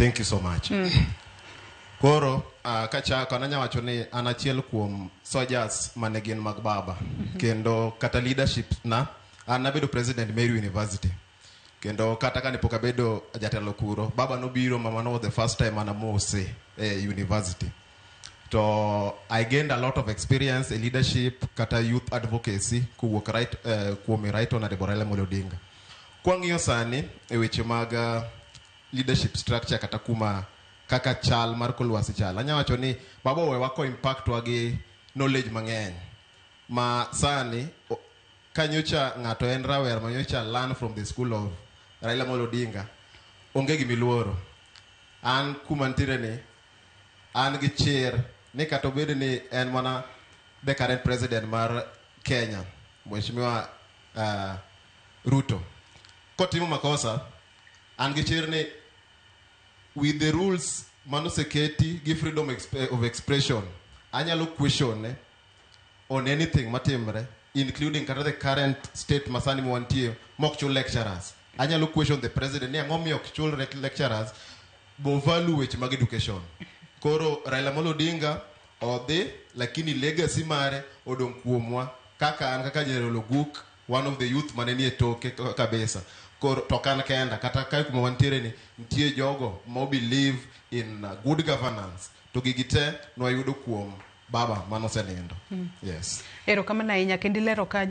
Thank you so much. Koro kachako an anya wacho ni an achiel kuom soldiers mane gin mag baba. Kendo kata leadership na an nabedo president Meru University. Kendo kata kane pok abedo jatelo kuro, baba nobiro ma mano was the first time an amose e university. To I gained a lot of experience e leadership kata youth advocacy kowuok right, kuom Right Honorable Raila Amolo Odinga. Kwang'iyo sani e weche mag leadership structure kata kuma kaka chal mar kor lwasi chal, anya wacho ni baba owewa ko impact wa gi knowledge mang'eny ma sani ka nyocha ng'ato en rawera ma nyocha learn from the school of Raila Amolo Odinga, onge gimiluoro. An kuma ntiere ni an gi chir ni kata obed ni en mana the current president mar Kenya, Mheshimiwa Ruto, kotimo makosa, an gi chir ni with the rules manoseketi gi freedom of expression, anyalo question on anything matimre, including kata the current state masani mwantie mok chul lecturers. Anyalo question the president ni ang'o miyo ok chul lecturers bo value weche mag education. Koro Raila Amolo Odinga odhi, lakini legacy mare odong' kuomwa kaka an kaka General Oguk, one of the youth mane nie toke kabisa. Koro to ok an kenda, kata kae kuma wantiere ni nitie jogo ma believe in good governance, to gigi te nwayudo kuom baba manosenindo. Yes. Erokamano ahinya kendo ilero kanyo.